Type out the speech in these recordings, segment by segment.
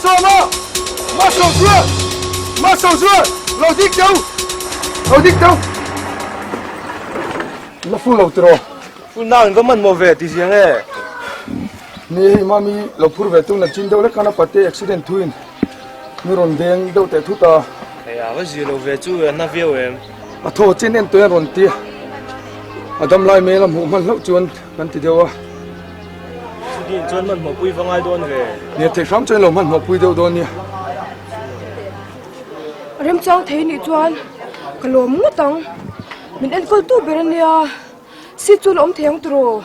Sawma! Ma Sawzual! Ma Sawzual! Lo dik teh u! Lo dik teh u! La full lo tiraw? Full nau in va hmanhmawh ve ti ziang e. Ni hei mami lo phur ve tung la chin deuh lek khan a pate accident thu in mi rawn deng deuh teh thut a. Hei a va zir lo ve chu a na viau em. A thaw chin en tawih a rawn ti a, a dam lai mel a hmuh hman hlauh chuan kan ti deuh a. Chutiang chuan hmanhmawh pui va ngai dawn ve. Nia theih hram chuan lo hmanhmawh pui deuh dawn nia. Remchang thei nih chuan ka lawm ngawt ang. Min enkawl tu ber ania. Seat chu la awm thei ang tiraw?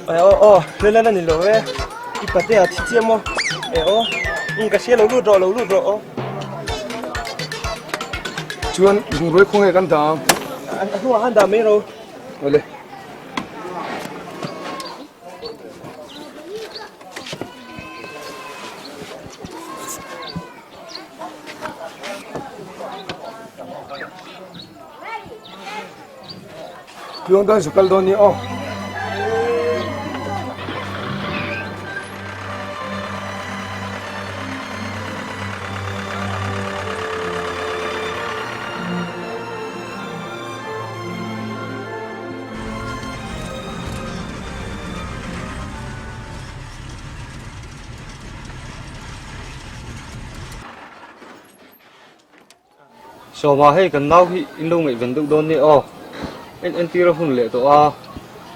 Aw aw aw hmel a ni lo e i pate a thi chiam aw e aw um ka hria lo lut rawh lo lut rawh aw Chuan bungrua khawnge kan dah ang? A hnuah khan dah mai ro. Awle. Tluang dawn sakal dawn ni aw. Sawma hei kan nau hi in lo ngaihven deuh dawn nia aw. En entir a hun leh tawh a,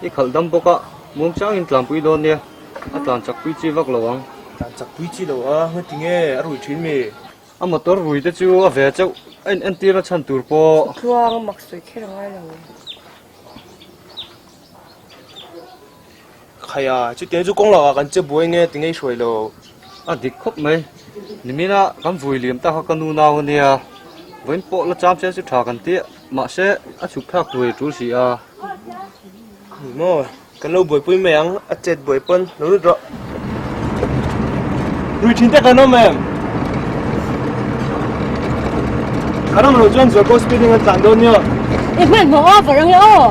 i khalh dam bawk a, muang changin tlanpui dawn nia, a tlan chak pui chi vak lo ang. Tlan chak pui chi lo a, ngati nge a rui thin mi? A motor rui te chu a ve chauh, a in entir a chhan tur pawh. Tluang a mak sawi kher a ngai lo. Khaia, chutiang chu kawng lakah kan che buai nge ti ngei hruai lo. A dik khawp mai. Nimina kan vui liam ta kha ka nu nau ania. Vawiin pawh la cham se chu tha kan ti a, mahse a chhuk thlak thuai tul si a. Ni maw, kan lo buaipui mai ang, a chet buai pawn lo lut rawh. Rui thin te kan awm em? Kan awm loh chuan zualko speeding an tlan dawn nia. I hmanhmawh over ange aw.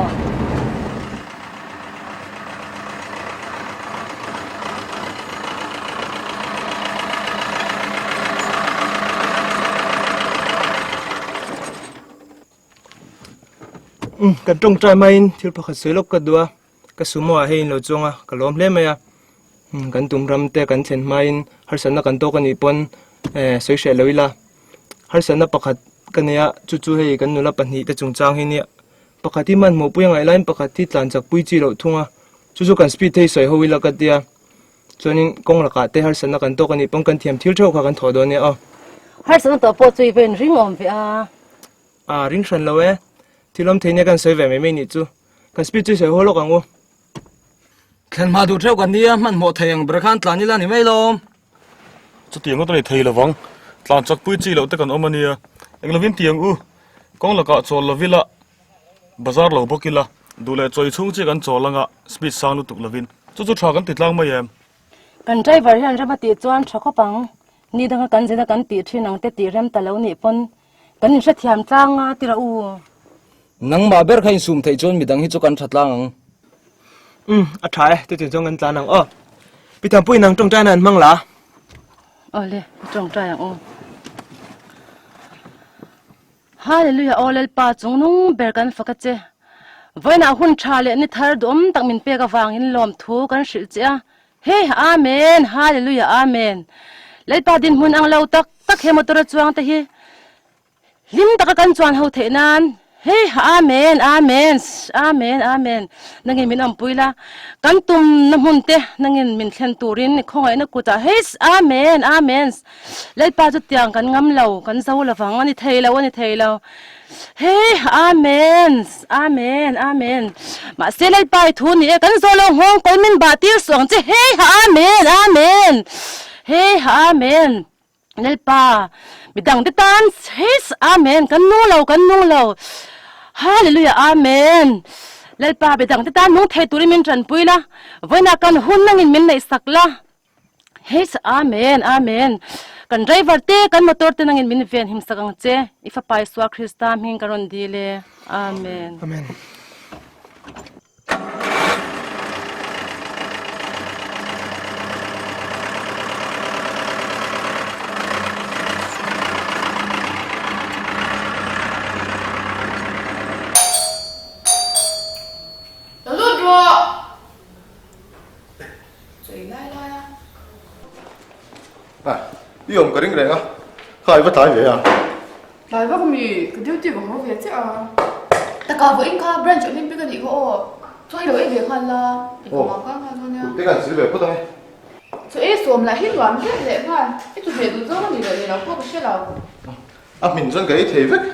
Kan tawngtai maiin thil pakhat sawi lawk ka duh a, ka sumo ah hei in lo chuang a, ka lawm hle mai a, kan tum ram te kan thlen hmain harsatna kan tawk a nih pawn sawi hreh lo ila, harsatna pakhat ka nei a, chu chu hei kan nula pahnih te chungchang hi nia. Pakhat hi hmanhmawh pui a ngaih laiin pakhat hi tlan chak pui chi loh thung a, chu chu kan speed thei sawi ho ila ka tia. Chuanin kawng lakah te harsatna kan tawk a nih pawn kan thiam thil theuh kha kan thawh dawn nia aw. Harsatna tawh pawh chu i va inring awm ve a. A ring hran lo e. Thil awm thei nia kan sawi ve mai mai nih chu. Kan speed chu i sawi ho lawk ang u. Thlen hma duh theuh kan nia, hmanhmawh thei ang ber khan tlan ila ni mai lawm. Chutiang ngawt a ni thei lovang, tlan chak pui chi loh te kan awm a nia. Eng lovin ti ang u, kawng lakah chawl lo ila, bazar lo bawk ila, duh leh chawi chhung chi kan chawl anga speed sang lutuk lovin. Chu chu tha kan ti tlang mai em? Kan driver hian rem a tih chuan tha khawp ang, ni danga kan zina kan tih thin ang te tih rem ta lo nih pawn kan inhrethiam tlang a ti rawh u. Nangmah ber kha insum theih chuan midang hi chu kan tha tlang ang. Umm, a tha e, chutiang chuan kan tlan ang aw. Pi Thanpui nang tawngtaina an hmang la. Awle, ka tawngtai ang aw. Hallelujah aw Lalpa chungnung ber kan fak a che. Vawiinah hun tha leh ni thar duhawm tak min pek avangin lawmthu kan hrilh che a. He Amen Hallelujah Amen. Lalpa dinhmun ang lo tak tak he motor a chuang te hi Hlim taka kan chuan ho theih nan hei Amen Amen Amen Amen nangin min awmpui la kan tum na hmun te nangin min thlen turin khawngaihna kutah hei Amen Amen Lalpa chu tiang kan ngam lo kan zo lovang a ni thei lo a ni thei lo hei Amen Amen Amen mahse Lalpa i thu ni e kan zawh lo nghawng kawl min bah tir suh ang che hei Amen Amen hei Amen Lalpa, midang te tan His Amen kan nung lo kan nung lo Hallelujah Amen Lalpa midang te tan nung thei turin min tanpui la vawiinah kan hun nangin min neih sak la His Amen Amen kan driver te kan motor te nangin min ven him sak ang che i fapa Isua Krista hming ka rawn dil e Amen Amen. rawh. Chaw ei lai lai a. A, i awm ka ring reng a, kha i va tlai ve a. Tlai vak mi, ka duty ka haw ve chiah a. Taka vawiin kha branch Olympic a nih kha aw, chaw i lo ei ve nghal la, i ka mang nghal nghal dawn nia. Kut te kan sil ve phawt ang e. Chaw ei sawm lah hi nuam viau leh nghal, i chu ve duh zawng a ni loh ni lo pawh ka hre lo. A hmin chuan ka ei thei vek,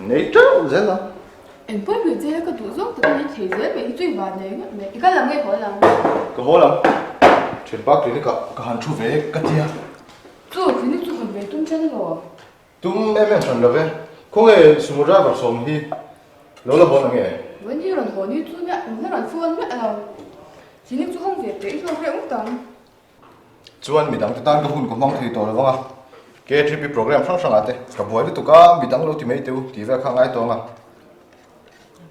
nei teuh zel ang. Eng pawi pui che ka duh zawng tak a ni thei zel mai hi chu i van nei ngawt mai. I kal lam nge haw lam? Ka haw lam. Thianpa clinic ah ka han thu ve ka tia. Chu clinic chu hawn ve tum chen emaw? Tum em em hran lo ve. Khawnge sumo driver sawm hi lo la hawn ang e? Vawiin hi rawn haw ni chu miah min la rawn phone miah lo. Clinic chu hawng ve teh i hlawk reuh ngawt ang. Chuan midang te tan ka hun ka hmang thei tawh lo vang a, KTP program hrang hrangah te ka buai lutuk a, midang lo ti mai teu tih vel kha a ngai tawng a.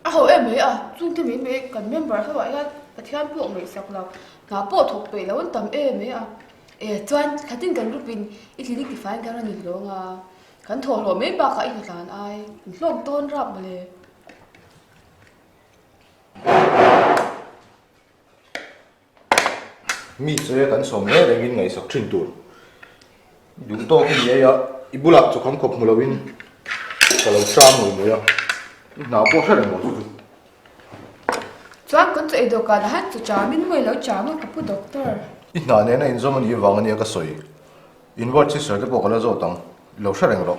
A ho em mai a, chungte mai mai kan member ho ah hian Pathian pawh ngaihsak lo, hna pawh thawk peih lo an tam em mai a. E chuan thlatin kan group in i clinic tifaiin kan rawn inhlawng a, kan thawhhlawh mai bakah i hnatlan ai, inhlawk dawn rap mawle. Mi che kan sawm reng rengin ngaihsak thin tur duh tawk i ni ei a, i bulah chawkham khawp hmu loin ka lo ṭam ngawih ngawih a, i hna pawh hre reng maw chu chu. Chuan kan chaw ei dawhkan ah hian chaw chamin mawi lo chang a ka pu doctor. I hna nena inzawm a nih avang ania ka sawi, in ward sister te pawh ka la zawt ang, i lo hre reng rawh.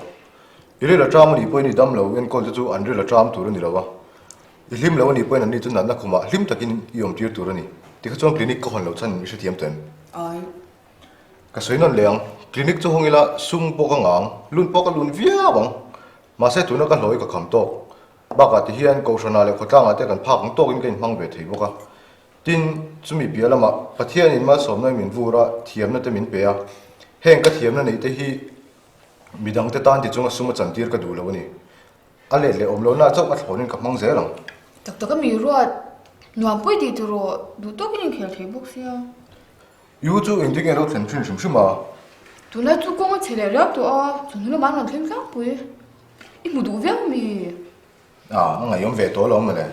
I ril a ṭam a nih pawhin i dam lo enkawl te chu an ril a ṭam tur a ni lo a. I hlim lo a nih pawhin anni chu natna khumah hlim takin i awm tir tur a ni. Tikha chuan clinic ka hawn loh chhan i hrethiam tawh em? Ai. Ka sawi nawn leh ang. Clinic chu hawng ila sum pawh ka ngang, lun pawh ka lun viau ang. Mahse tuna ka hlawh i ka kham tawk. Bakah ti hian Kohhranah leh khawtlangah te kan phak ang tawkin ka inhmang ve thei bawk a. Tin, chumi piah lamah Pathianin malsawmna min vur a, thiamna te min pe a. Heng ka thiamna neih te hi midangte tan ti chunga sum a chantir ka duh lo a ni. A let leh awm lohna chauh a thlawnin ka hmang zel ang. Tak tak a mi ruat, nuam pawi tih tur rawh, duh tawkin inkhel thei bawk sia. I u chu engtin nge lo thlen thin hrim hrim a? Tunlai chu kawng a chhe leh riau tawh a, chawhnu lamah an rawn thleng tlangpui. I hmu duh viau mi? A, a ngaihawm ve tawh alawm mawle.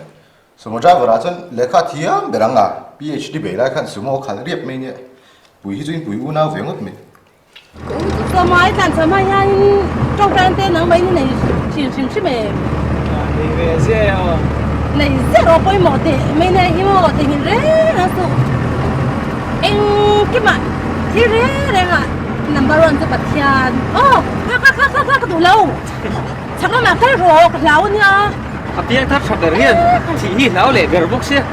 Sumo driver ah chuan lehkha a thiam ber ang a, PhD bei lai khan sumo a khalh riap mai nia. Pui hi chu in pui unau ve ngawt mai. Sawmai tlan chhawmah hianin tawngtai te nang mai ni nei thin hrim hrim em? Nei ve ziah e aw. Nei ziah rawh pawimawh teh mai nei hi maw theihnghilh reng reng suh. Engkimah thil reng rengah number one chu Pathian. Aw kha kha kha kha kha ka duh lo. Chhak lamah kal rawh ka hlau ania. A piang thar tha ber hian thih hi hlau leh ber bawk sia.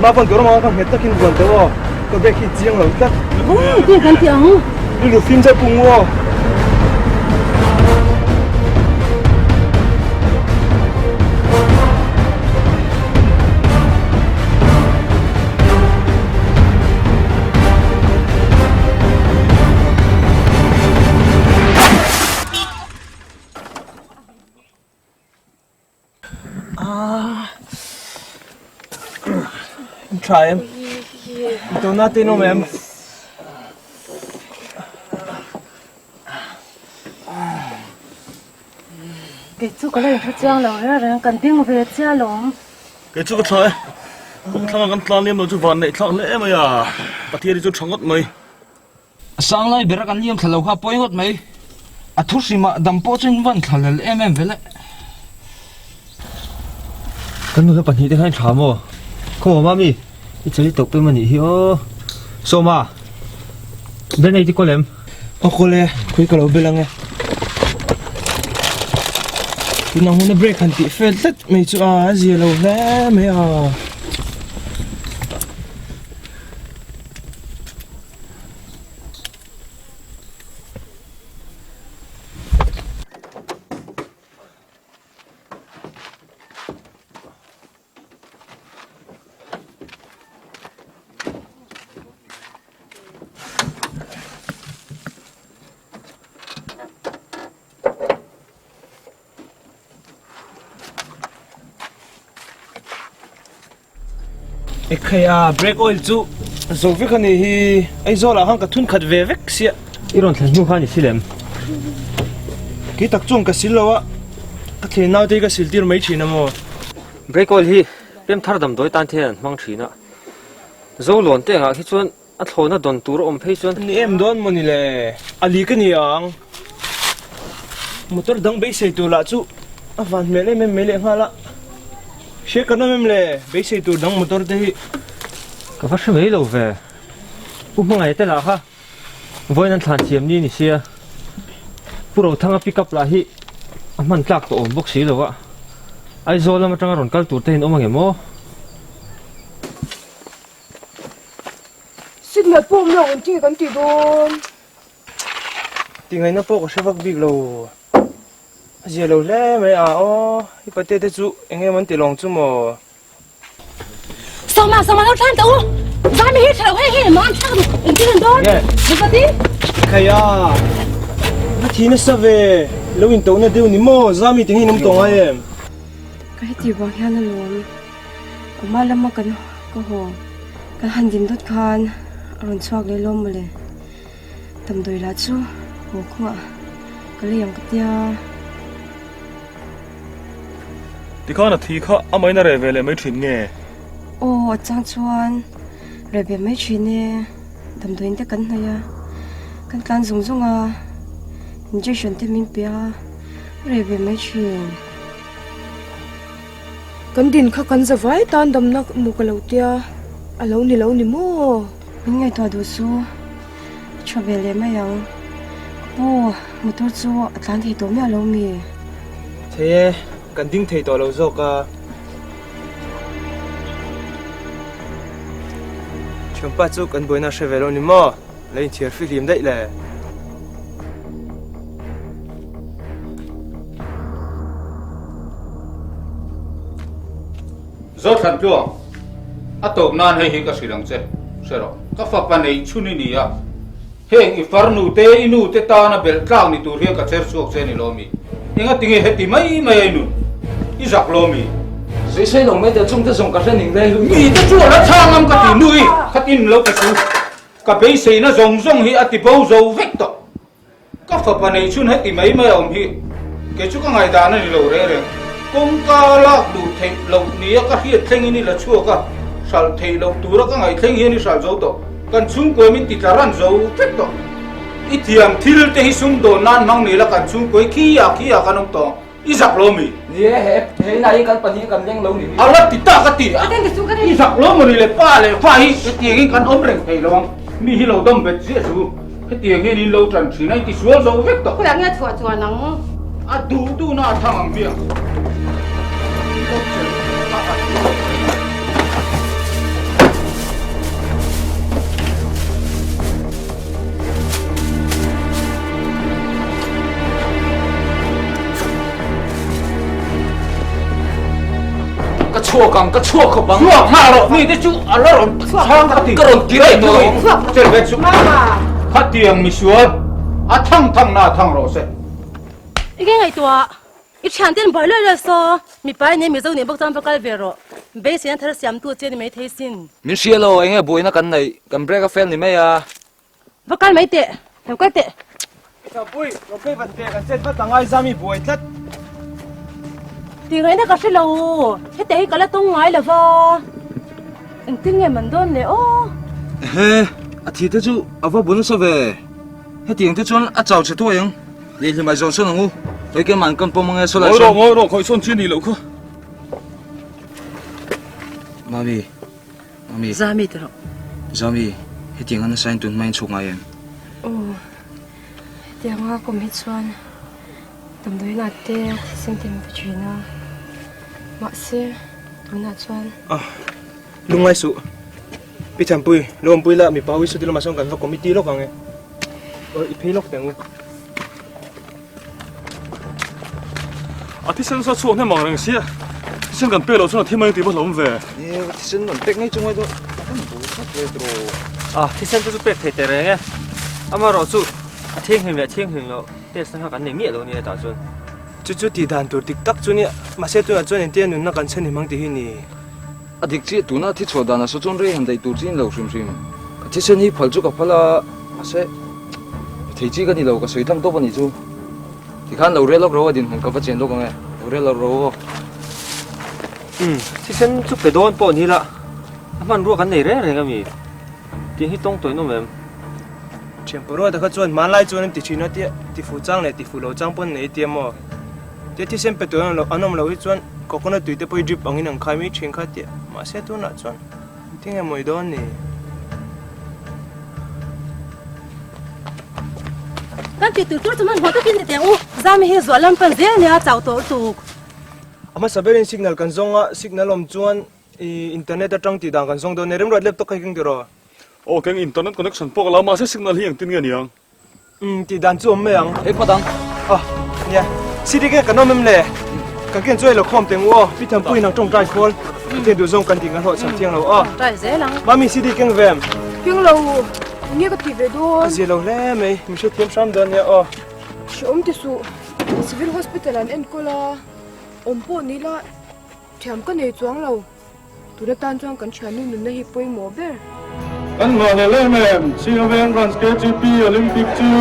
Ma van tur emaw ka nghet takin buan teuh aw ka brake hi chiang lo tlat. Ti kan ti ang. Rilru fim zauh pung aw. Tha em? Tuna te in awm em? Kei chu ka la inhre chiang lo reng reng, kan ding ve chiah alawm. Kei chu ka tha e, kawng thlanga kan tlan liam lo chu van neih thlak hle mai a, Pathian hi chu tha ngawt mai. A sang lai bera kan liam thla lo kha a pawi ngawt mai. A thu hrimah dam pawh chu in van thla lel em em ve le. Kan nula pahnihte khan tha maw? Khaw mami, i chali tawp em anih hi aw. Sawma, bel nei te kawl em? Aw kawl e, khawi ka lo bel ang e. Tunah hmuna break han tih fel tlat mai chu a, a zia lo hle mai a. Ekhei a, brake oil chu zo vek a nih hi, Aizawl ah khan ka thun khat ve vek sia. I rawn thlen hnu khan i sil em? Kei tak chuan ka sil lo a, ka thlen naute hi ka sil tir mai thin a maw? Brake oil hi pem thar damdawi tan te hian an hmang thin a, Zolawn te engah khi chuan a thlawhna dawn tur a awm phei chuan. Ni em dawn maw ni le? A li ka ni ang. Motor dang beisei tur lah chu a van hmel em em mai leh nghal a. Hria kan awm em le? Beisei tur dang motor te hi. Ka va hre mai lo ve. Pu Hmangaih te lah kha vawiin an thlan thiam ni ni sia. Pu Rothanga pick up lah hi a hman tlak tawh awm bawk si lo a. Aizawl lam atanga rawn kal tur te in awm ang em aw? Signal pawh awm lo ang tih kan ti dawn. Tingaihna pawh ka hre vak bik lo. A zia lo hle mai a aw, i pate te chu eng em an ti lawng chu maw? Sawma, Sawma lo thlan teh u. Zami hi tha lo hei hei emaw an thlak duh engtin an dawn? Nge? Pati? Khai a, a thi nasa ve, lo intohna deuh ni maw? Zami te hi in awm tawh ngai em? Ka heti vang hian alawm. A hma lama kan ka haw kan han din dawt khan a rawn chhuak leh lawm mawle. Damdawi lah chu haw kawngah ka lei ang ka tia. Tikhan a thi kha amahin a reh ve leh mai thin nge? Aw a chang chuan reh ve mai thin e. Damdawiin te kan hnaih a, kan tlan zung zung a, injection te min pe a, a reh ve mai thin. Kan din kha kan za vai tan damna maw ka lo tia, a lo ni lo ni maw? Min ngaihtuah duh chu a tha ve leh mai ang. Ka pu, motor chu a tlan thei tawh miah lo mi? Thei e, kan ding thei tawh lo zawk a. Thianpa chu kan buaina a hre ve lo ni maw? Lo inchhiar fihlim daih le. Zothlan tluang, a tawp nan hei hi ka hrilh ang che, hre rawh. Ka fapa neih chhun i ni a, heng i farnu te, i nu te tana belh tlak ni tur hian ka cher chhuak che a ni lo mi? Engatinge heti mai mai a i nun? I zak lo mi? Sawi lo mai teh chungte zawng ka hre ning leh lutuk. Mite chu a la chhang ang ka ti nui, khatin lo ti su. Ka beiseina zawng zawng hi a ti bo zo vek tawh. Ka fapa neih chhun heti mai mai a awm hi kei chu ka ngaihdan a ni lo reng reng. Kawngka lak duh theih loh nia ka hriat thlengin i la chhuak a, hralh theih loh tura ka ngaih thleng hian i hralh zo tawh. Kan chhungkuai min ti tla ran zo vek tawh. I thiam thil te hi sumdawn nan hmang ni la kan chhungkuai khi ah khi ah kan awm tawh ang. I zak lo mi? Ni e, he he inah hi kan pahnih kan leng lo ni hi. A la ti tak a ti a. I zak lo maw ni le pa leh fa hi hetiangin kan awm reng thei lo ang. Mi hi lo dawm bet ziah chu hetiang hian in lo tan thin a, in ti sual zo vek tawh. Khulah nge chhuah chuan ang? A duh duhna a thang ang biang. In lo chelh a a ti. Ka chhuak ang, ka chhuak khawp ang. Chhuak nghal rawh, mi te chu a la rawn chhang ka ti. Ka rawn ti reng tawh ang. Chel ve chu. Khatiang misual, a thang thang na thang rawh se. I nge ngaihtuah, i thian ten buai luai luai saw, mipa i nei Mizo nen bawk chuan va kal ve rawh. Beiseina thar siamtu che ni maithei sin. Min hria lo, enge buaina kan neih, kan break a fail ni mai a. Va kal mai teh, lo kal teh. Chapui, lo phei vat teh, kan chet vat a ngai zam i buai tlat. Tih ngaihna ka hre lo, hetiang hi ka la tawng ngai lo va, engtin nge man dawn le aw. Ehe, a thi te chu a va bu nasa ve, hetiang te chuan a chau chhe thuai ang, lehhlim ai zawn sawn ang u, hei keimah kan pawm ange saw lai sawn. Ngawi rawh, ngawi rawh, khawih sawn chi a nih loh kha. Mami. Mami. Zami ti rawh. Zami, hetiang a nasa in tun hma in chhuk ngai em? Aw, hetiang a kawm hi chuan damdawiin ah te thisen te min pe thin a, mahse tunah chuan. Ah, lungngai suh. Pi Thanpui, lo awmpui la, mipa ho hi saw ti lamah sawn kan va committee lawk ang e. Aw, i phei lawk teh ang u. A thisen saw chhuak hnem ang reng sia, thisen kan pek loh chuan a thi mai tih va hlawm ve. Ni, thisen an pek ngei chu ngai dawn, a kan bul tlat ve tiraw. A, thisen te chu pek thei teh reng e, amaherawh chu a thianghlim leh thianghlim loh test na kha kan nei miah lo nia tah chuan. Chu chu tih dan tur dik tak chu nia, mahse tunah chuan engtia nunna kan chhan him ang tih hi ni. A dik chiah tuna thi chhuah danah saw chuan rei han daih tur chi in lo hrim hrim. Ka thisen hi phal chu ka phal a, mahse thei chi ka ni lo, ka sawi tlang tawp a nih chu. Tikhan lo rel lawk ro a dinhmun ka va chen lawk ang e, lo rel lawk ro aw. Umm, thisen chu pe dawn pawh ni la, a hmanrua kan nei reng reng a mi? Tiang hi tawng tawhin awm em? Thian paruata kha chuan hmanlai chuan an ti thin a tia, tifu chang leh tifu lo chang pawn nei tia maw? Tia thisen pe tur an awm lo hi chuan coconut tui te pawh hi drip angin an khai mai thin kha tia, mahse tunah chuan engtin nge mawi dawn ni? Kan tih tur tur chu hmanhmawh takin ti teh u, Zami hi zuah lam pan zel nia chau tawh tuk. A hmasa berin signal kan zawng a, signal awm chuan i internet atang tih dan kan zawng dawn nia, remruat laptop kha i keng tiraw? Aw keng internet connection pawh ka la mahse signal hi engtin nge niang? Umm tih dan chu awm mai ang. Hei phawt ang. Aw nia CD keng kan awm em le? Kan ken chu ei lo khawm teng u aw, Pi Thanpuiin ang tawngtai khawl kan ken duh zawng kan tih kan hlawh cham thiang lo aw. Tawngtai zel ang. Mami CD keng ve em? Keng lo u, enge ka tih ve dawn? A zia lo hle mai, min hrethiam hram dawn nia aw. Hrehawm ti suh, Civil Hospital an enkawl a, awm pawh ni la thiam ka nei chuang lo. Tuna tan chuan kan thiannu nunna hi pawimawh ber. Kan nghah leh em em, Chhingaveng Branch KGP Olympic chu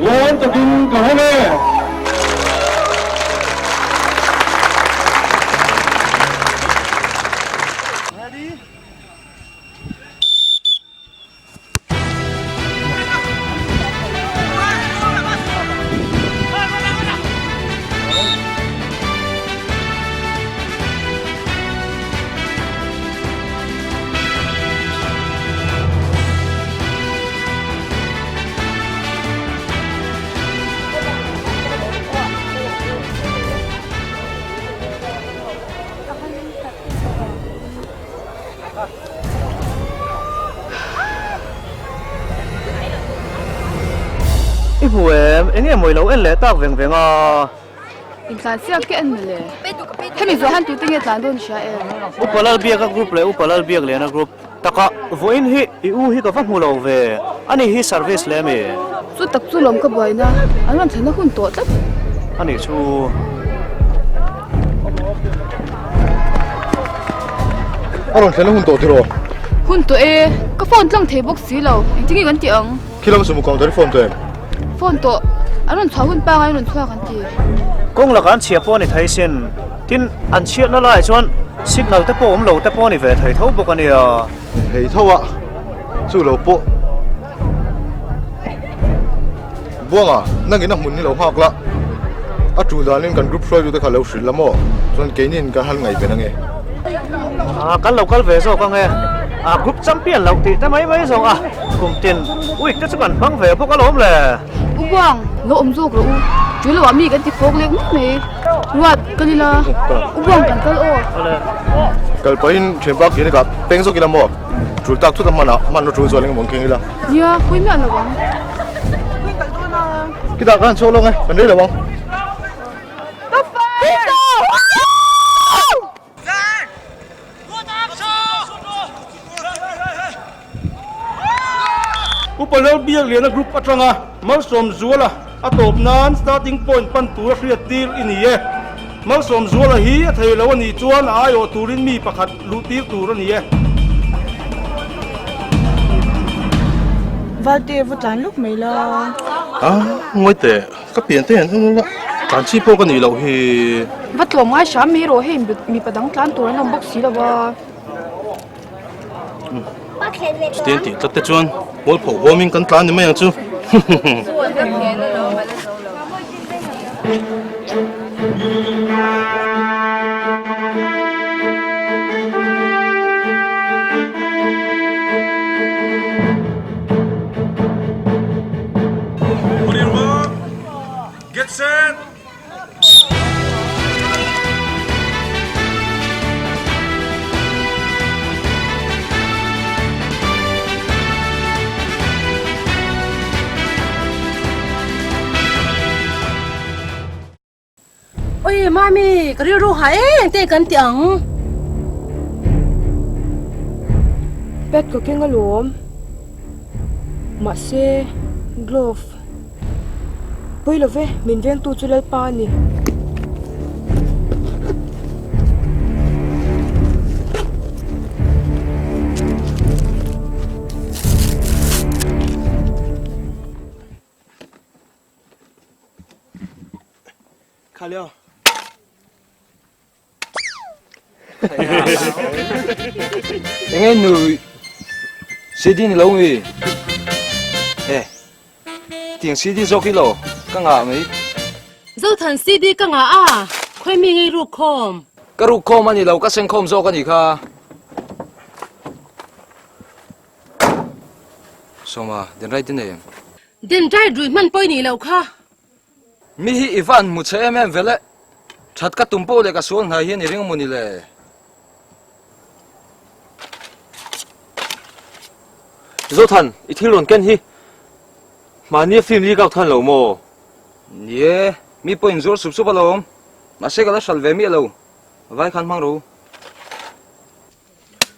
lawm takin ka hawng e. I hmu em? Eng nge maw i lo en leh tak veng veng a? Intlan siak ke en mawle. Hemi zawh han tute nge tlan dawn hria em? Upa Lalbiaka group leh Upa Lalbiak Liana group taka vawiin hi i u hi ka va hmu lo ve. Ani hi service leh ami? Chu tak chu lawm ka buaina an rawn thlenna hun tawh tlat. Ani chu. A rawn thlenna hun tawh tiraw? Hun tawh e, ka phone tlang thei bawk si lo, engtin nge kan tih ang? Khi lam sumu counter i phone tawh em? Phone tawh, an rawn chhuah hun pangai an rawn chhuak an ti. Kawng lakah an chhia pawh a ni thei sin, tin an chhiatna laiah chuan signal te pawh awm lo te pawh a ni ve thei tho bawk a nia. Thei tho a, chu lo pawh. Buanga, nangin a hmun hi lo nghak la, a tul danin kan group hruaitute kha lo hrilh la maw? Chuan keinin kan han ngaih ven ange. Ah, kan lo kal ve zawk ange. Ah, group champion loh tih te mai mai zawng a, kum tin week te chu kan hmang ve bawk alawm le. U Buang, lo awm zawk rawh u. Tui loah mi kan ti fawk lek mai mai. Ruat, kal ila. U Buang kan kal aw. Kal pahin thianpa kian i kah peng zawk ila maw? Tul tak thut a hman ah, hman a tul zual engemaw an keng ila. Nia, pui miah lo ang. Kitah khan chhuak lawk e, kan rei lo ang. Upa Lalbiakliana group atanga Malsawmzuala a tawp nan starting point pan tura hriat tir i ni e. Malsawmzuala hi a thei lo a nih chuan a aiawh turin mi pakhat luh tir tur a ni e. Valte va tlan lawk mai la. A, ngawi teh, ka pian te hian eng ula tlan chi pawh ka nih loh hi. Va tlawm ngai hram mai rawh, hei mipa dang tlan tur an awm bawk si lo va. Chuti an tih tlat te chuan mualpho huamin kan tlan ni mai ang chu. Get set! Oi mami ka rilru ha eng te kan ti ang. Pet ka keng alawm mahse glove Pawi lo ve, min vengtu chu Lalpa a ni. Kha leo. Enge nui CD ni lo mi? E tiang CD zawk hi lo ka ngah mai. Zothan CD ka ngah a, khawi mi ngei ruk khawm? Ka ruk khawm a ni lo, ka seng khawm zawk a nih kha. Sawma, den right i nei em? Den right rui hman pawh i nih loh kha. Mi hi i van hmu chhe em em vele, that ka tum poh leh ka sual hnai hian i ring amaw ni le? Zothan, i thil rawn ken hi mahni a film leak out khan lo maw? Ni e, mi pawh in zuar sup sup alawm, mahse ka la hral ve miah lo, vai khan hmang ro.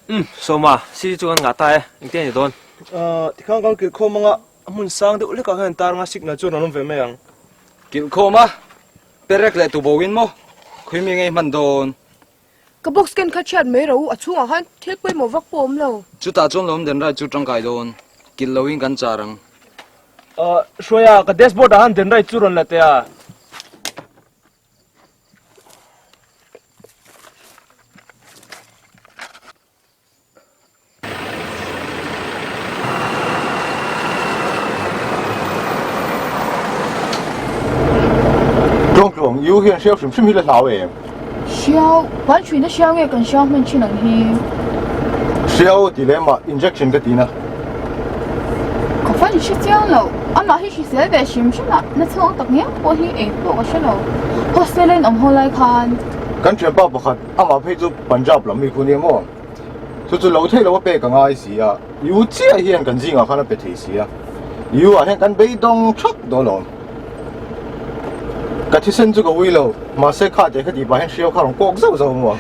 Umm, Sawma, city chu kan ngah ta e, engtin a ni dawn? Tikhan kan kilhkhawm anga A hmun sang deuh hlekah hian tar anga signal chu a rawn awm ve mai ang. Kilhkhawm a, perek leh tubo in maw khawi mi ngei hman dawn. Ka box ken kha chhiat mai ro, a chhungah khan thil pawimawh vak pawh a awm lo. Chutah chuan lawm den right chu tangkai dawn, kilh loin kan char ang. Hruaia, ka dashboard ah khan den right chu rawn la teh a. Tluang tluang, i u hian hriau hrim hrim hi la hlau em? Hriau, ban hruina hriau nge kan hriau hman thin ang hi? Hriau ti leh mah injection ka ti na. Ka fan hre chiang lo, amah hi hrisel ve hrim hrim a, na chhawng tak ngiang pawh hi eng pawh ka hre lo. Hostel a in awm ho lai khan. Kan thianpa pakhat, amah phei chu Punjab lam mi khu nia maw? Chu chu lo theih lo a pek a ngai si a, i u chiah hian kan zingah khan a pe thei si a, i u ah hian kan beidawng thak dawn awm. Ka thisen chu ka ui lo, mahse kha teh kha tih pah hian hriau kha rawn kawk zauh zauh maw.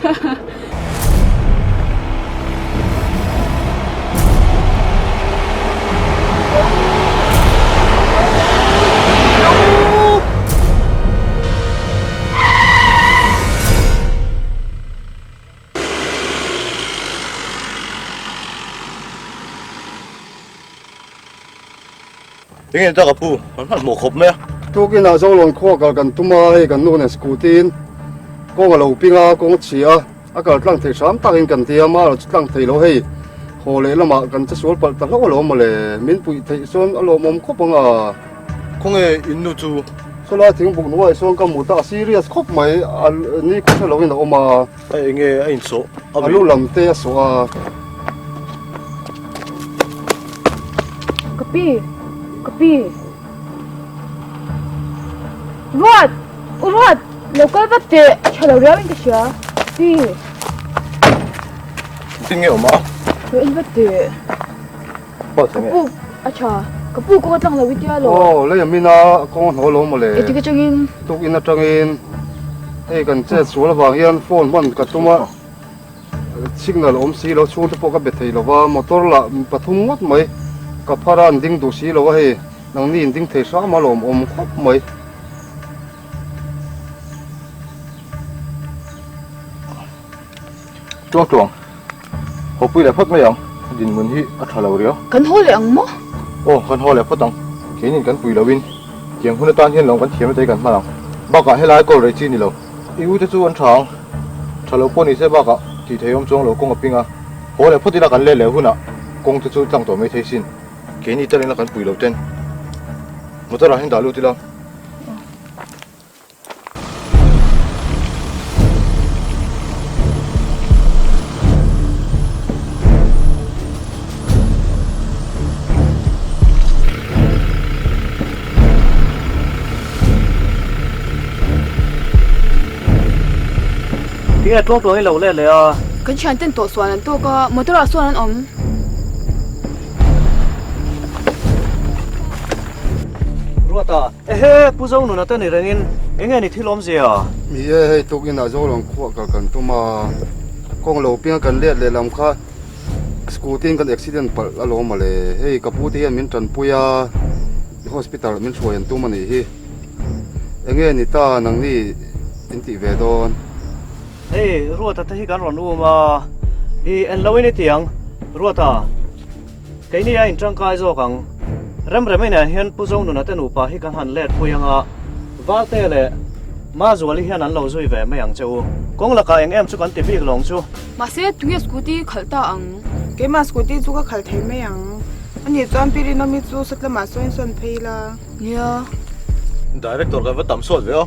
Enge ta ka pu, kan hmanhmawh khawp mai a. Tukin ah Zolawn khua kal kan tum a, hei kan nu nen scooty in kawng a lo ping a, kawng a chhi a, a kal tlang thei hram takin kan ti a, mah erawh chu tlang thei lo hei haw leh lamah kan che sual palh ta hlauh alawm mawle, min puih theih chuan a lawmawm khawp ang a. Khawnge in nu chu? Sawlai thingbuk hnuaiah sawn ka hmu ta, a serious khawp mai, a ni khaw hre loin a awm a. A enge a insawh a A lu lam te a sawh a. Ka pi, ka pi. Ruat! U Ruat! Lo kal vat teh, a tha lo riau in ka hria. Pi. Engtin nge awm a? Lo en vat teh. Ka pu, a tha. Ka pu kawng a tlang lo i tia lo. Aw, lei a min a, kawng a hnawl lo maw le. Engtik atangin? Tukin atangin hei kan chet sual avang hian phone hman ka tum a, signal a awm si lo, chhungte pawh ka be thei lo va, motor lah pathum ngawt mai ka phar a, an ding duh si lo a hei, nangni in ding thei hram a lawmawm khawp mai. Tluang tluang, haw pui leh phawt mai ang, dinhmun hi a tha lo riau. Kan haw leh ang maw? Aw, kan haw leh phawt ang. Keinin kan pui loin tiang hun atan hian lawng kan thiam ata hi kan hman ang. Bakah helai kawl rei chi ni lo. I u te chu an tha ang. Tha lo pawh ni se bakah tih thei awm chuang lo kawng a ping a. Haw leh phawt ila kan let leh hunah kawng te chu tlang tawh mai thei sin. Keini talin a kan pui lo ten motor ah hian dah lut ila. Tinge tluang tluang i lo let leh a? Kan thian ten tawh sual an tawk a, motor ah sawn an awm. Ruata. Ehe, Pu Zonuna te ni rengin enge ni thil awmzia? Ni e, hei tukin ah Zolawng khuah kal kan tum a, kawng lo piang kan let leh lam kha scooty in kan accident palh alawm mawle. Hei ka pu te hian min tanpui a, hospital min hruai an tum a nih hi. Enge ni ta nangni in tih ve dawn? Hei Ruata te hi kan rawn um a, i en lo in i ti ang Ruata. Keini a intangkai zawk ang. Remrem inah hian Pu Zonuna te nupa hi kan han let pui anga, Valte leh. Mazuali hian an lo zui ve mai ang che u. Kawng lakah eng em chu kan ti bik lawng chu. Mahse, tunge scooty khalh ta ang? Keimah scooty chu ka khalh thei mai ang. Ani chuan Pi Rinawmi chu satlamah sawn sawn phei ila. Nia. Director kan va tam sawt ve a.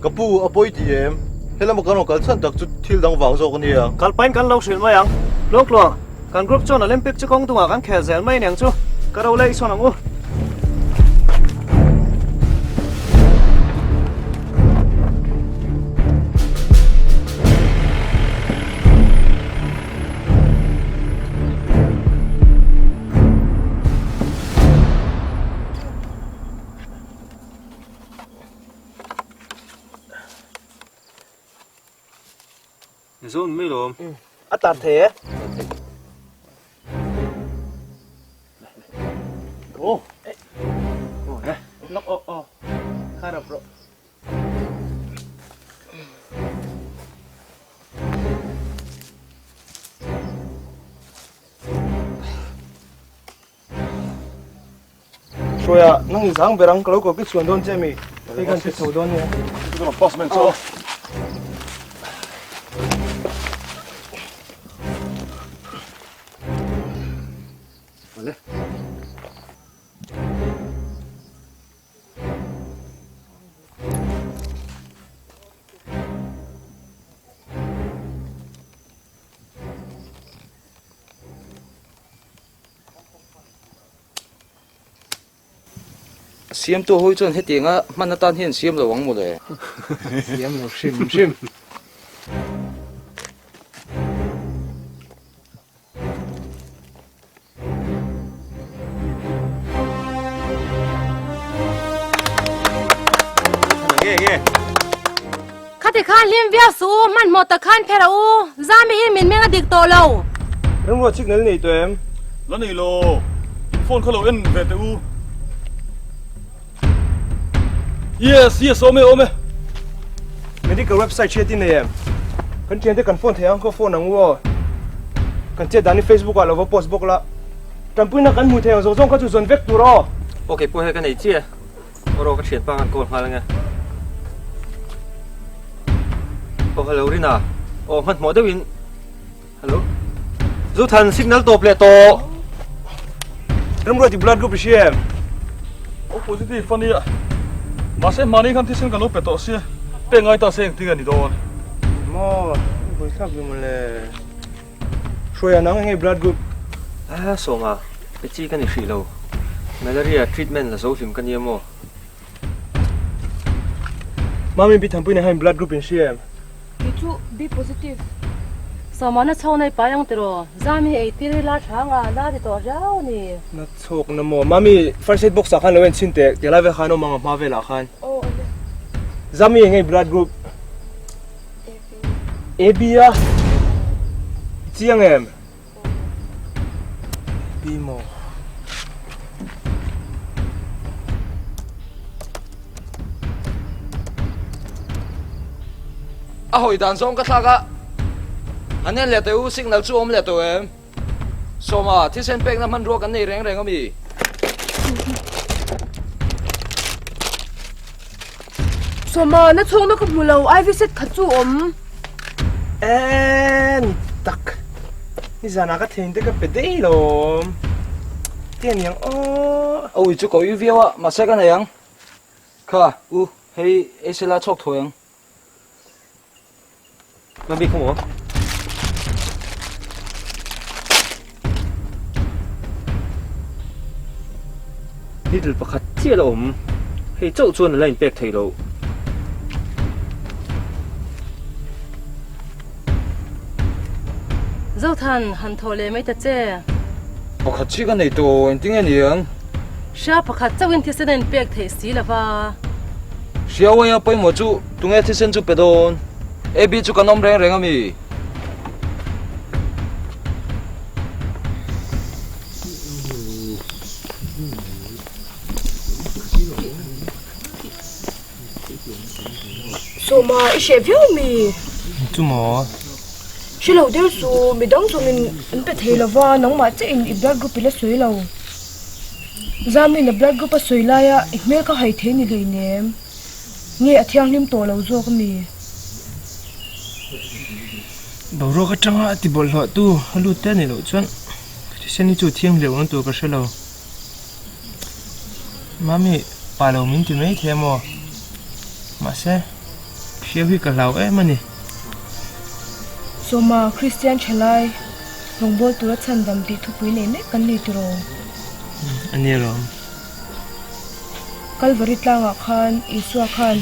Ka pu, a pawi ti em? Helama kan rawn kal chhan tak chu thil dang vang zawk a nia. Kal pahin kan lo hrilh mai ang. Tluangtluang, kan group chuan Olympic chu kawng dungah kan khel zel mai aniang chu. Ka ro leh i sawn ang u. Zone mai lawm. A tar thei e. Oh. Oh, eh. Nok oh oh. Harap bro. Hruaia, nang i zang ber ang, ka lo kawp i chhuan dawn che mi, hei khan pe chho dawn nia. Pass man chu. Vale. A siamtu hawi chuan hetianga hman atan hian siam lo ang mawle. Siam lo hrim hrim. Khati khan hlim viau suh u, hmanhmawh tak khan pher a u, Zami hi min meng a dik tawh lo. Ringruat signal nei tawh em? La nei lo, in phone kha lo en ve teh u. Yes, yes, awm e, awm e. Medical website hriat i nei em? Kan thiante kan phone thei ang khaw phone ang u aw. Kan chet dan hi Facebook ah lo va post bawk la. Tanpuina kan hmuh thei ang zawng zawng kha chu zawn vek tur aw. Ok, pawh hei ka nei chiah. Aw rawh ka thianpa khan call nghal ange. Aw hello Rina. Aw hmanhmawh deuhin. Hello. Zuthan signal tawp leh tawh. Ramruati blood group i hria em? O positive a nia. Mahse hmani khan thisen ka lo pe tawh sia. Pek ngai ta se engtin a ni dawn. Maw, i buaithlak ve mawle. Hruaia nang enge blood group? A sawma, pe chi ka ni hrih lo. Malaria treatment la zo hlim ka nia maw? Mami Pi Thanpui nen hian blood group in hria em? Kei chu B positive. Sawma na chho nei pai ang tiraw? Zami ei tir ila tha nga la ti tawh riau a ni. Na chhawk na maw? Mami first aid box ah khan lo en chhin teh, ti lai vel khan awm ang a hma velah khan. Aw ale. Zami enge blood group? AB. AB a? I chiang em? AB maw? A hawi dan zawng ka thlak a, an en leh teh u, signal chu awm leh tawh em? Sawma, thisen pekna hmanrua kan nei reng reng ami? Sawma, na chhawkna ka hmu lo, IV set khat chu awm. En tak, nizanah ka thein te ka pe daih lawm. Ti a niang aw. Awi chu ka ui viau a, mahse ka nei ang. Kha, u, hei ei sela chhawk thawi ang. Mami khaw maw? Needle pakhat chiah la awm. Hei chauh chuan a la inpek thei lo. Zothan, han thaw leh mai ta che. Pakhat chi ka nei tawh, engtin nge niang? Hria pakhat chauhin thisen a inpek theih si lo va. Hria uaia pawimawh chu tunge thisen chu pe dawn? AB chu kan awm reng reng a mi? Sawma i hreh viau mi? Chu maw? Hre lo deuh chu midang zawngin an pe thei lova nangmah chiah in i blood group i la sawi lo. Zamiin a blood group a sawi laia i hmel kha hai thei ni hleinem. Nge a thianghlim tawh lo zawk ami? Boruak atanga a ti bawlhhlawh tu a lut te a nih loh chuan ka thisen hi chu thianghlim awm tur ka hre lo. Mami pa lo min ti mai thei a maw? Mahse hriau hi ka hlau em a ni. Sawma Kristian thalai rawngbâwl tura chhandam tih thupui nei mek kan ni tiraw? A ni alawm. Kalvari tlangah khan Isua khan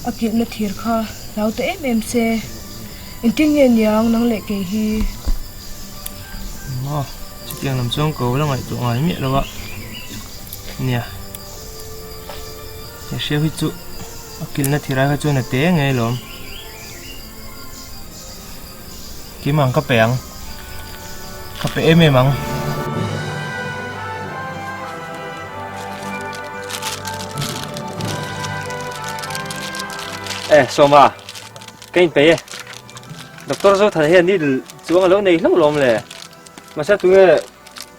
a kilhna thir kha hlau ta em em se, engtin nge niang nang leh kei hi? Maw, chutiang lam chuan ko la ngaihtuah ngai miah lo a, nia, he hriau hi chu a kilhna thir ai kha chuan a te ngei alawm. Keimah ang ka pe ang. Ka pe em em ang. Eh, Sawma, ka inpeih e. Doctor Zothan hian needle chuang a lo nei hlauh lawm le. Mahse tunge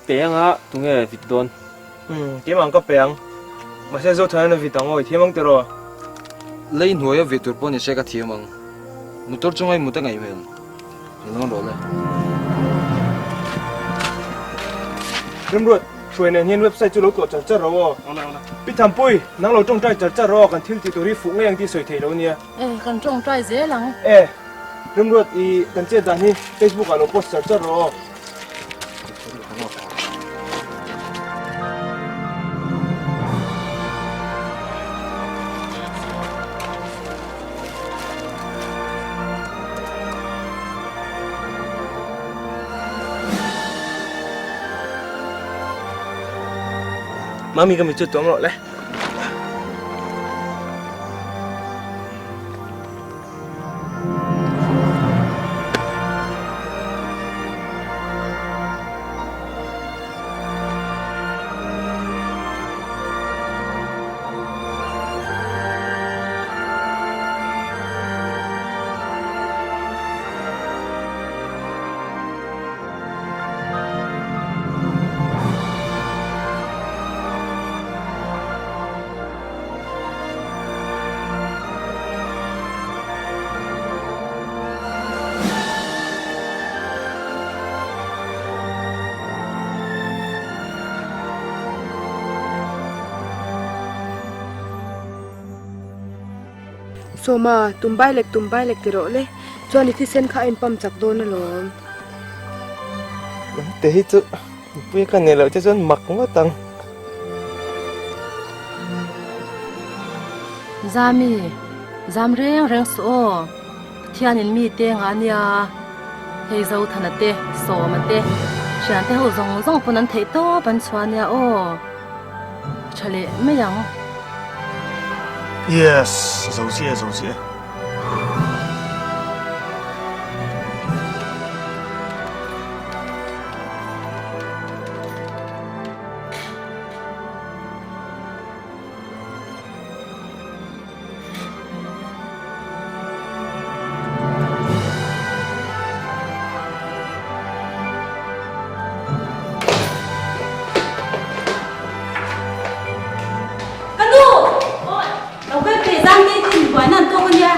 pe anga tunge vit dawn? Umm, keimah ang ka pe ang. Mahse Zothan a vit ang aw, i thiam ang tiraw? Lei hnuaia vit tur pawh ni se ka thiam ang. Motor chunga i mut a ngaih hmel. Ni lawn rawh le. Remruat, hruai nen hian website chu lo tlawh char char rawh aw. Pi Thampui, nang lo tawngtai char char rawh aw, kan thil tih tur hi fuh ngei ang tih sawi thei lo nia. E, kan tawngtai zel ang. E, Remruat, i kan chet dan hi Facebook ah lo post char char rawh aw. Mami ka mi chu tuam rawh le. Sawma, tum bai lek tum bai lek ti rawh le, chuan i thisen kha a inpam chak dawn alawm. Te hi chu mipui ka nei loh te chuan mak ngawt ang. Zami, zam reng reng suh aw. Pathianin mi te nga nia, hei Zothana te, Sawma te, thiante ho zawng zawng pawn an theih tawp an chhuah nia aw. Tha leh mai ang. Yes, zo chiah e, zo chiah e. Ka nu! Awi! Lo kal pe zan te tin buaina an tawk ania,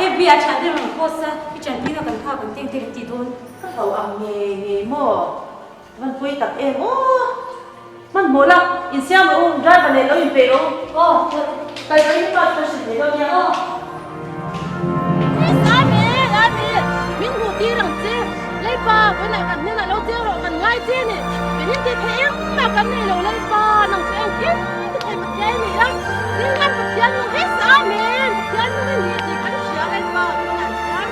FB ah thian te rawn post a, i chanpui na kan phak ang teng te kan tih dawn. Ka hlau ang ngei ngei maw? Van pui tak em aw. Hmanhmawh la, insiam rawh u, driver leh lo inpeih rawh u. Aw, kal tawh in pa chu ka hrilh thei dawn nia aw. Miss Amen, Amen, min hmuh tir ang che. Lalpa, vawiinah kan hnenah lo cheng rawh, kan ngai che ni. Kan inti thei engmah kan nei lo Lalpa, nang chu engkim ti thei Pathian i ni a. Ding lam Pathian nung Miss Amen, Pathian nung i ni tih kan hria Lalpa, tunah chuan.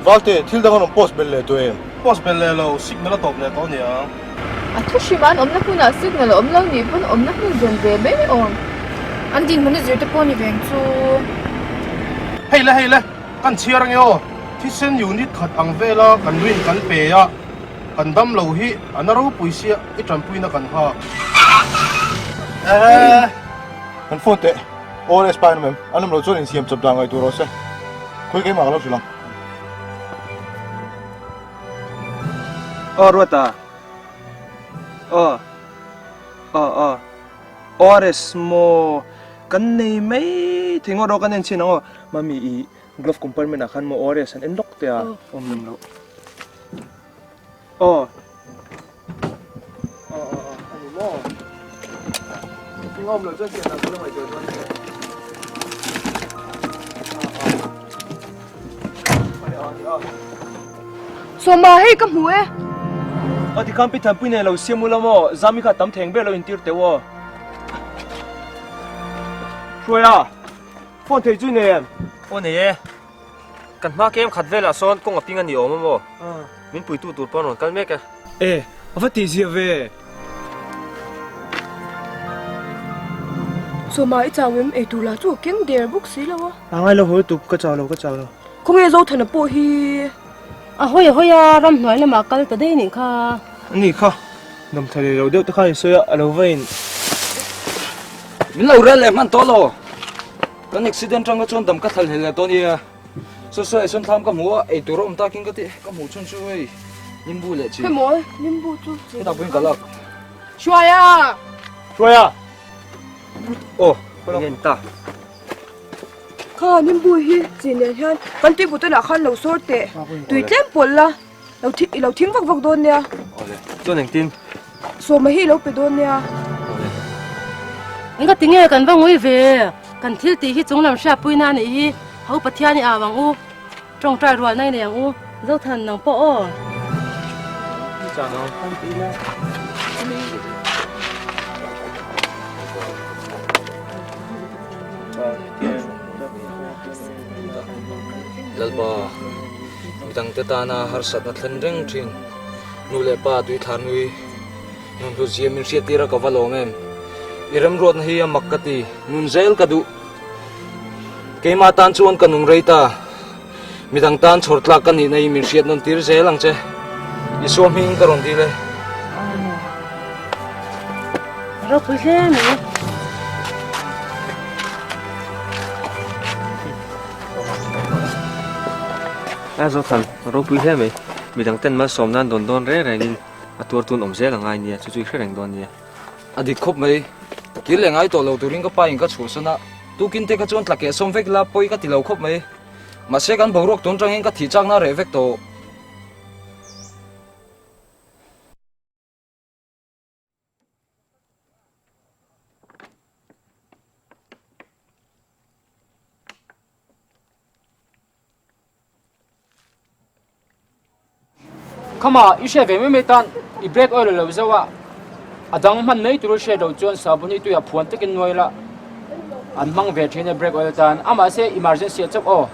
Valte, thil dang an rawn post belh leh tawh em? Post belh leh lo, signal a tawp leh tawh ania. A thu hrim an awmna hmunah signal a awm lo nih pawn awmna hmun zawn ve mai mai awm. An dinhmun a zir te pawh ni veng chu. Hei le hei le, kan chhiar ange aw, thisen unit khat ang vela kan rin kan pe a, kan dam lo hi a na ropui sia i tanpuina kan nghak. Ehe. Kan phone teh. ORS pa an awm em? An awm loh chuan insiam chawp dah ngaihtuah rawh se. Khawi keimah ka lo hrilh ang. Aw Ruata. Aw. Aw aw. ORS maw kan nei mai thei ngawt rawh kan en chhin ang aw. Mami i glove compartment ah khan maw ORS an en lawk teh a awm lem loh. Aw. Aw aw aw a ni maw. Eng awm loh chuan chian dan ka la ngaihtuah dawn nia. Sawma hei ka hmu e. Aw tikhan pi Thanpui nen lo siam ula maw Zami kha tam theng ber lo intir teuh aw. Hruaia, phone thei chu i nei em? Aw nei e. Kan hma kem khat velah sawn kawng a ping a ni awm a maw? Min puitu tur pawh an rawn kal mek e. E, a va tihzia ve. Sawma i chau em? Eitur lah chu a keng der bawk si lo a. A ngai lo hawi tuk, ka chau lo, ka chau lo. Khawnge Zothana pawh hi? A hawi a hawi a, ramhnuai lamah kal ta daih nih kha. A ni kha, dawmtha leh lo deuh te khan in sawi a, a lo va in. Min lo rel leh hman tawh lo. Kan accident tang kha chuan dam ka thlal hlel leh tawh nia. Saw saw eisawn thlam ka hmu a, ei tur a awm takin ka ti, ka hmuh chhun chu hei nimbu leh chi. Hemaw nimbu chu chi. Hetah pawhin ka lak. Hruaia! Hruaia! Aw, enge ni ta? Kha nimbu hi chi nen hian kan tui bottle ah khan lo sawr teh. Tui tlem pawlh la, lo thi i lo thing vak vak dawn nia. Awle, chuan engtin? Sawma hi i lo pe dawn nia. Awle. Enga tinge kan va ngui ve? Kan thil tih hi chunglam hriatpuina a nih hi. Ho Pathian i au ang u. Tawngtai rual nai nei ang u. Zothan nang pawh aw. Lalpa, midangte tana harsatna thlen reng thin nu leh pa tuithlar nui nun hlut zia min hriat tir a ka va lawm em? I remruatna hi a mak ka ti, nun zel ka duh. Keimah tan chuan ka nung rei ta. Midang tan chhawr tlak ka nihna hi min hriat nawn tir zel ang che. Isua hming ka rawn dil e. Ropui hle mai. A Zothan, ropui hle mai. Midang ten malsawm nan dawn dawn reng rengin a tuar tun awm zel a ngai nia, chu chu i hre reng dawn nia. A dik khawp mai. Kir leh ngai tawh lo turin ka pa in ka chhuahsan a, tukin te kha chuan tla keh sawm vek la pawi ka ti lo khawp mai. Mahse kan boruak tun tangin ka thih chakna reh vek tawh. Khama i hre ve mai mai tan i brake oil lo zauh a, a dang hman mai tur i hriat loh chuan sabun hi tuiah phuan takin nuai la an hmang ve thin a brake oil tan a mahse emergency ah chauh aw.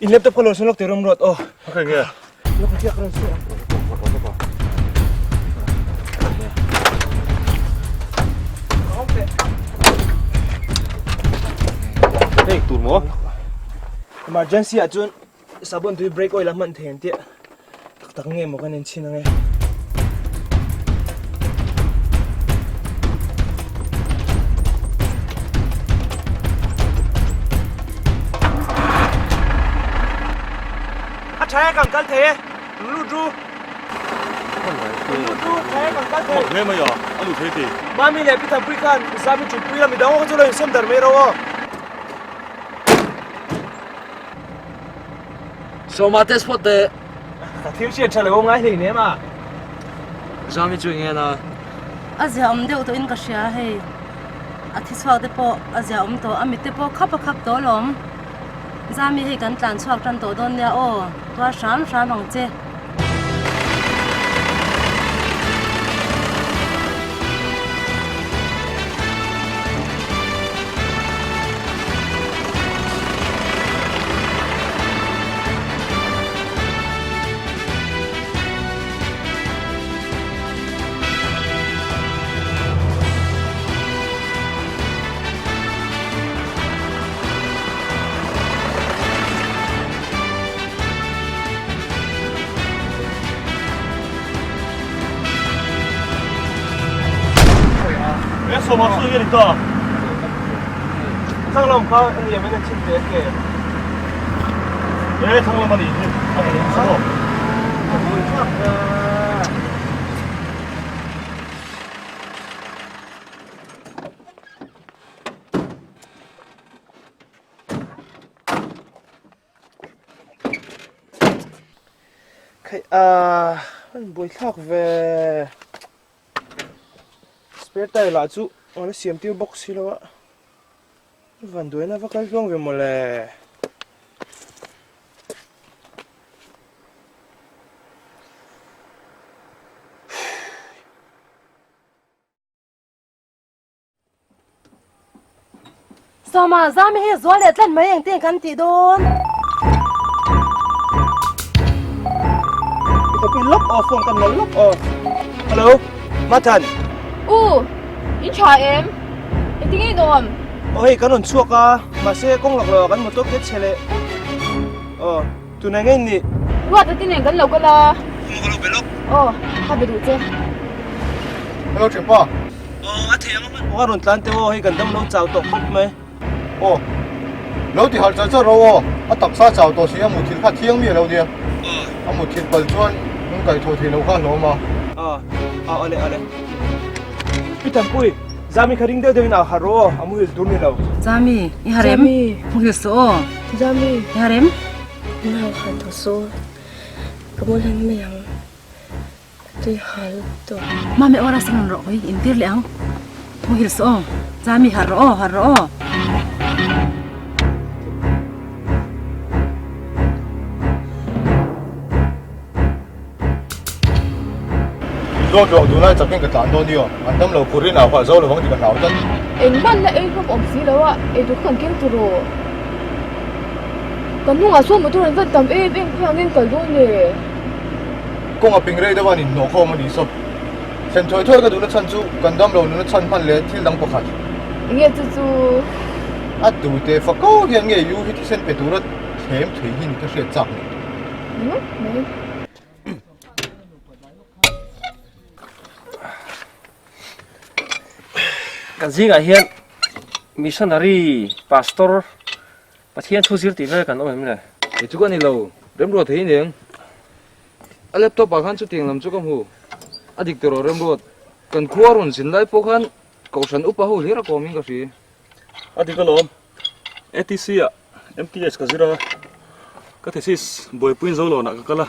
In laptop kha lo sawn lawk teh rawm rawt aw. Okay nge. Lawk a hriak rawn sawi ang. Hei tur maw? Emergency ah chuan Sabun tui brake oil a hman thei an tia tak tak nge maw kan en chhin ange. A tha e kan kal thei e lut ru. Lut ru tha e kan kal thei. Mak hle mai a, a lut thei ti. Mami leh Pi Thanpui khan Zami ṭhutpui la midang ho kha chu lo insawm dar mai ro aw. Sawma test phawt teh. Ka thil hriat tha lo ngai hlei nem a. Zami chu eng en a? A zia awm deuh tawhin ka hria hei. A thi chhuak te pawh a zia awm tawh, a mit te pawh khap a khap tawh alawm. Zami hei kan tlan chhuak tan tawh dawn nia aw, tuar hram hram ang che. Sawma chu enge ni ta? Thlang lam kha a ni em en chhin teh ke. E thlang lam a nih hi. A ni sa maw? Khaih a an buaithlak ve. Spare tire lah chu an la siam tir bawk si lo a, van duaina va kal tluang ve mawle. Sawma, Zami hi zual leh tlat mai engtin kan tih dawn? I thawpui lawk aw phone kan lo lawk aw. Hello, Mathan. U, in tha em? Engtin nge in awm? Aw hei kan rawn chhuak a, mahse kawng lak lo ah kan motor ke chhe leh. Aw, tunah nge in nih? Ruat a ti nen kan lo kal a. Khaw ka lo be lawk. Aw, ka be duh che. Hello thianpa. Aw a thei ang a hman pawh a rawn tlan teuh aw hei kan dam lo chau tawh khawp mai. Aw lo ti harh char char ro aw a taksa chau tawh si a muthilh kha thiang mi a lo nia a muthilh pal chuan min kaihthawh theih loh kha a hlawm a. Aw aw awle awle Pi Thanpui Zami kha ring deuh deuh in a harh rawh aw a muhil tur ni lo. Zami i harem muhil suh aw. Zami i harem. Nau harh tawh suh ka mu hlen mai ang. Tui hal tawh. Mami aw rasa rawn rawh hawi in tir leh ang. Muhil suh aw. Zami harh rawh aw, harh rawh aw. Zawt rawh tunlai chakin ka tlan dawn nia. An dam lo phurin au halh zo lovang tih ka hlau tlat. Engmah la ei hlawm awm si lo a, eitur kha kan keng tur aw. Kan hnungah sawn motor an van tam em em khawi angin kal dawn le. Kawng a ping rei deuh a an inhnawh khawm a ni saw. Thlen thuai thuai ka duhna chhan chu kan damlo nuna chhan hman leh thil dang pakhat. Enge chu chu? A tute fako hian nge U hi thisen pe tura thlem thei hi ni ka hriat chak ni. Enge mai? Kan zingah hian missionary pastor Pathian thu zir tih vel kan awm em le? Kei chu ka ni lo, Remruat thei aniang. A laptop ah khan chutiang lam chu ka hmu. A dik tawh rawh Remruat, kan khua rawn zin lai pawh khan Kohhran upa ho hlir a kawm in ka hri. A dik alawm, ATC ah MTH ka zir a, ka thesis buaipuiin Zolawnah ka kal a,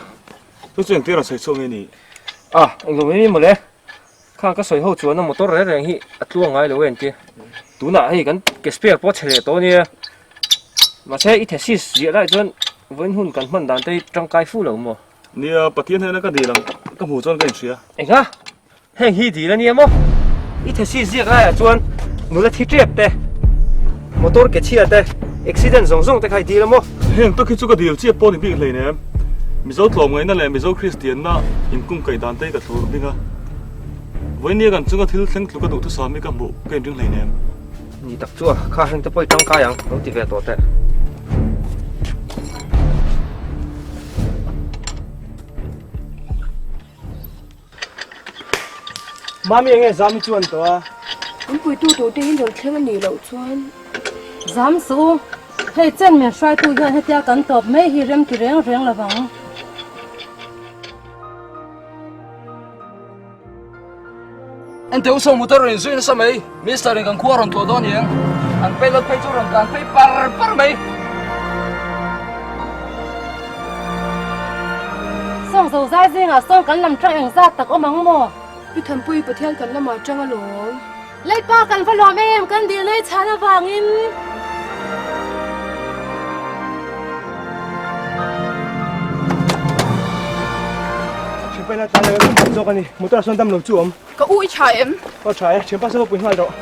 chu chu engtir rawn sawi chhuak nge ni? A, englo mai mai mawle. Khang ka sawi ho chuan a motor reng reng hi a tluang ngai lo en tia. Tunah hei kan ke spare pawh a chhe leh tawh ania. Mahse i thesis ziah lai chuan vawiin hun kan hman dan te hi tangkai fu lo maw? Nia, Pathian hnena ka dil ang ka hmuh chuan ka inhria. Engah? Heng hi dil ania maw? I thesis ziak laiah chuan nula thi tep te, motor ke chhia te, accident zawng zawng te kha i dil a maw? Heng tak hi chu ka dil chiah pawh ni bik hleinem. Mizo tlawmngaihna leh Mizo Kristianna inkung kaih dan te hi ka thlur bing a. Vawinia kan chunga thil thleng tluk a duhthusam hi ka hmuh ka inring hleinem. Ni tak chu a, kha heng te pawh i tangkai ang, lo ti ve tawh teh. Mami enge Zami chu an tawh a? In puitu tur te in rawn thleng a nih loh chuan. Zam suh u, hei chen min hruaitu hian hetia kan tawp mai hi rem ti reng reng lo vang. Enteh u saw motor rawn inzui nasa mai, Mister in kan khua rawn tlawh dawn aniang, an pilot phei chu rawn tlan phei par par mai. Sawng zo zai zingah sawn kan lam tang engzat tak awm ang maw? Pi Thanpui, Pathian kan lamah tang alawm. Lalpa kan va lawm em, kan dil nei chhan avangin. Thianpa ina tlan leh kan zawk a ni, motor ah sawn dam lo chu awm. Ka u i tha em? Aw tha e, thianpa saw pui nghal rawh.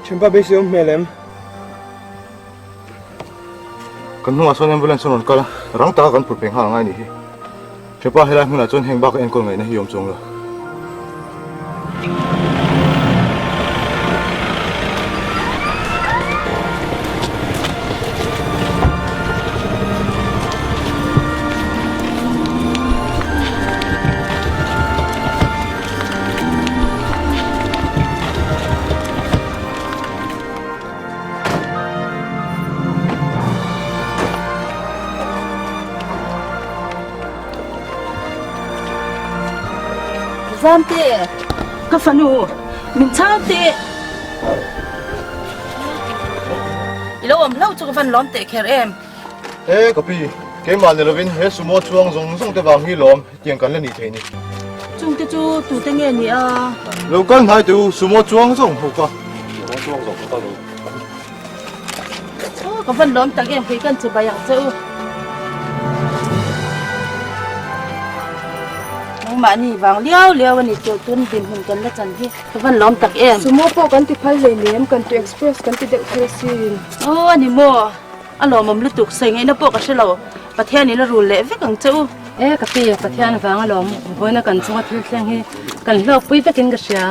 Thianpa beisei awm hmel em? Kan hnungah sawn ambulance a rawn kal a, rang taka kan phur phei nghal angai a nih hi. Thianpa helai hmunah chuan heng baka enkawl ngaihna hi awm chuang lo. Zamte, ka fanu, min chhang teh. I lo awm hlauh chu ka van lawm teh kher em? E ka pi, keimah ni lovin he sumo chuang zawng zawng te vang hi lawm hetiang kan la nih thei ni. Chungte chu tute nge ni a? Lo kal hnai teh u, sumo chuang zawng ho ka. Sumo chuang zawng ho ka lo. Aw ka van lawm tak em kei kan che bai ang che u. Nangmahni vang liau liau a ni tih tun dinhmun kan la chan hi ka van lawm tak em. Sumo pawh kan ti phal hleinem kan tu express kan ti deuh thei asin. Aw a ni maw? A lawmawm lutuk sawi ngaihna pawh ka hre lo. Pathian in a rul leh vek ang che u. E ka pi, Pathian vang a lawm vawiina kan chunga thil thleng hi kan hlawkpui vekin ka hria.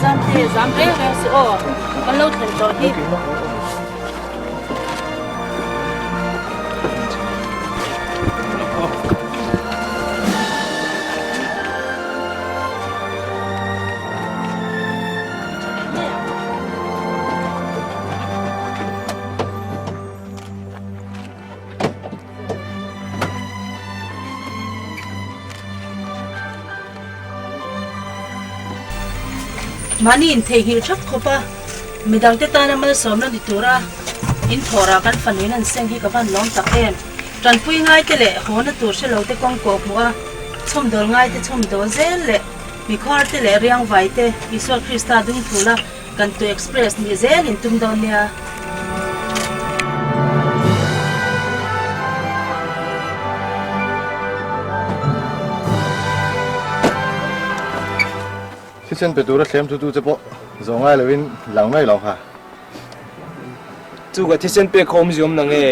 Zam te, zam reng reng suh aw, kan lo thlen tawh hi. Mahni intheihnghilh thap khawp a, midangte tana malsawmna ni tura inthawhrah kan fanuin an seng hi ka van lawm tak em. Tanpui ngaite leh hawna tur hre lote kawng kawh hmuh a, chhawmdawl ngaite chhawmdawl zel leh mikhawrte leh riangvaite Isua Krista dungthula Kan tu express ni zel in tum dawn nia. Thisen pe tura thlem thu tu che pawh zawh ngai lovin lang mai lo kha. Chu ka thisen pek kha awmzia awm na nge?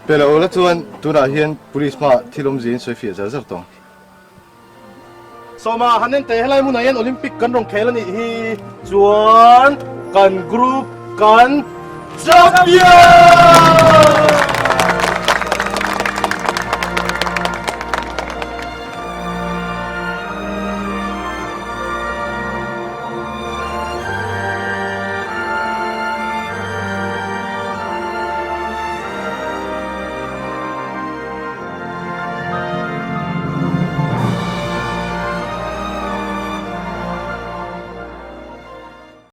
Pe lo la chuan tunah hian police hmaah thil awmzia in sawi fiah zar zar tawh ang. Sawma han en teh helai hmunah hian Olympic kan rawn khel a nih hi chuan kan group kan champion!